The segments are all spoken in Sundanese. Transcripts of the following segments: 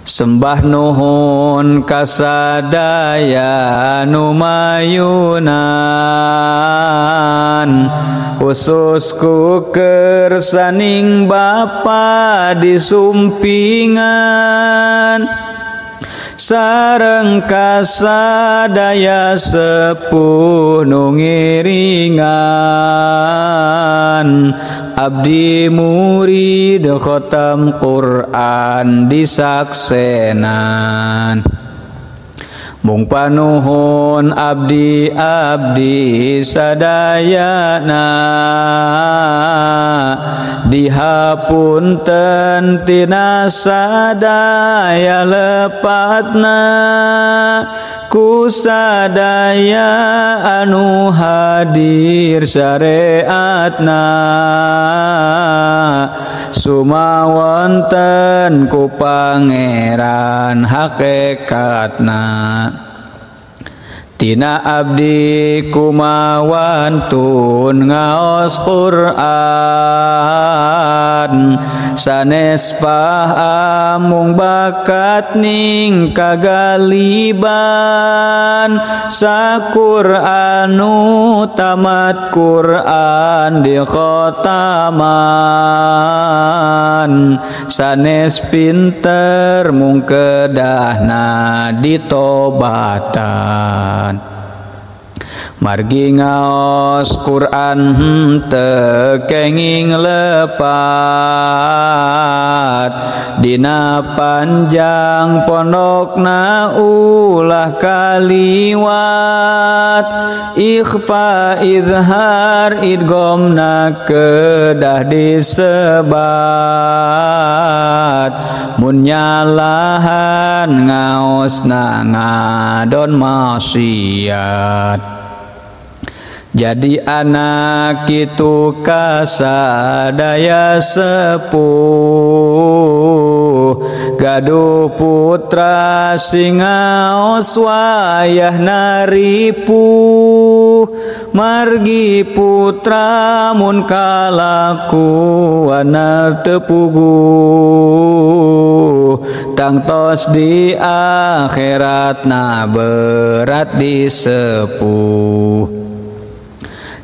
Sembah nuhun kasadaya nu mayunan, khusus ku kersaning bapa disumpingan, sareng kasadaya sepuh nu ngiringan. Abdi murid khotam Quran disaksenan. Mung panuhun abdi-abdi sadayana, dihapunten tina sadaya lepatna, ku sadaya anu hadir syariatna, sumawonten ku pangeran hakikatna. Tina abdi kumawantun ngaos Quran, sanes paham mung bakat ning kagaliban, sakuranu tamat Quran di khotaman, sanes pinter mung kedahna ditobatan. Margi ngaos Quran teu kenging lepat, dina panjang pondokna ulah kaliwat, ikhfa izhar idgomna kedah disebat, mun nyalahan ngaosna ngadon maksiat. Jadi anak itu kasadaya sepuh, gaduh putra singaos wayah naripuh, margi putra mun kalakuan teu puguh, tangtos di akhiratna berat disepuh.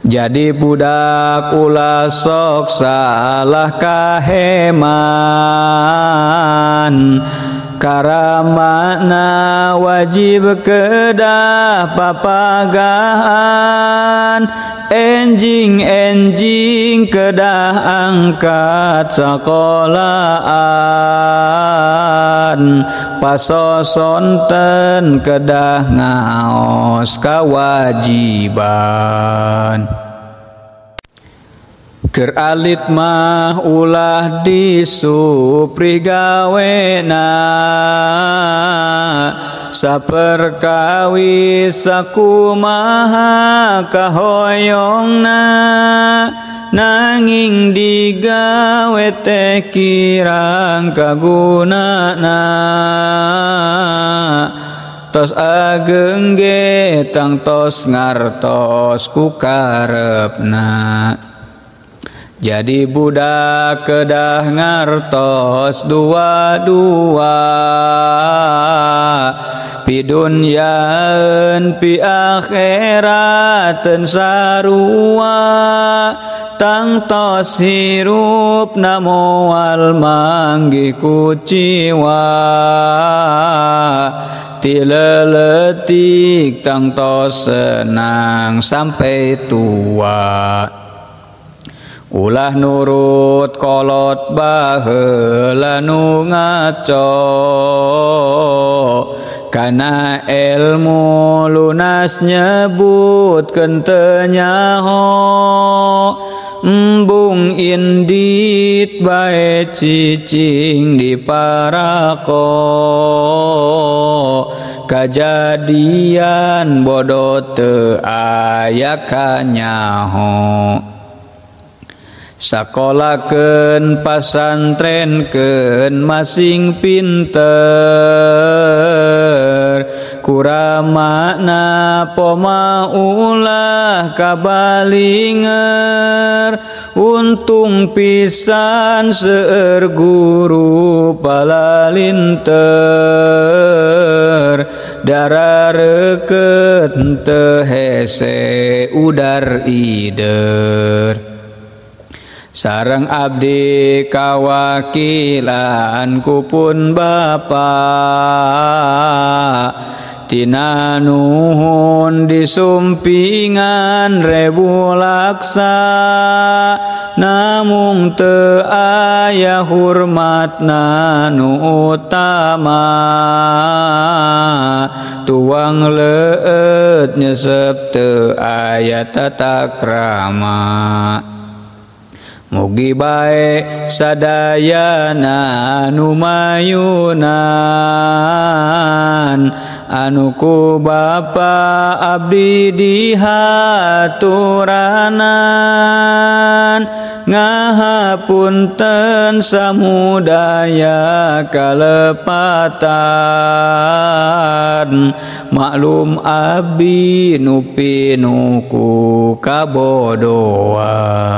Jadi budak ulah sok salah kaheman, karamana wajib kedah papagahan, enjing-enjing kedah angkat sekolahan, pasosonten kedah ngaos kewajiban. Keur alit mah ulah disupri gawena, saperkawis sakumaha kahoyongna, nanging digawe teh kirang kagunana, tos ageng ge tangtos ngartos ku karepna. Jadi budak kedah ngartos dua-dua, pi dunyan pi akhiraten sarua, tangtos hirup namoal manggih kuciwa, ti leletik tangtos senang sampai tua. Ulah nurut kolot baheula nu ngaco, kana ilmu lunas nyebutkeun teu nyaho, embung indit bae cicing di parako, kajadian bodoh teu aya kanyaho. Sakolakeun pasantrenkeun masing pinter, Kuramana poma ulah kabalinger untung pisan seueur guru palalinter dara reukeut teu hese udar ider sareng abdi kawakilan ku pun bapa tina nuhun disumpingan rebu laksa namung teu aya hormatna nu utama tuang leueut nyesep teu aya tata krama. Mugi bae sadayana anu mayunan anu ku bapa abdi dihaturanan ngahapunten samudaya kalepatan maklum abdi nu pinuku kabodohan.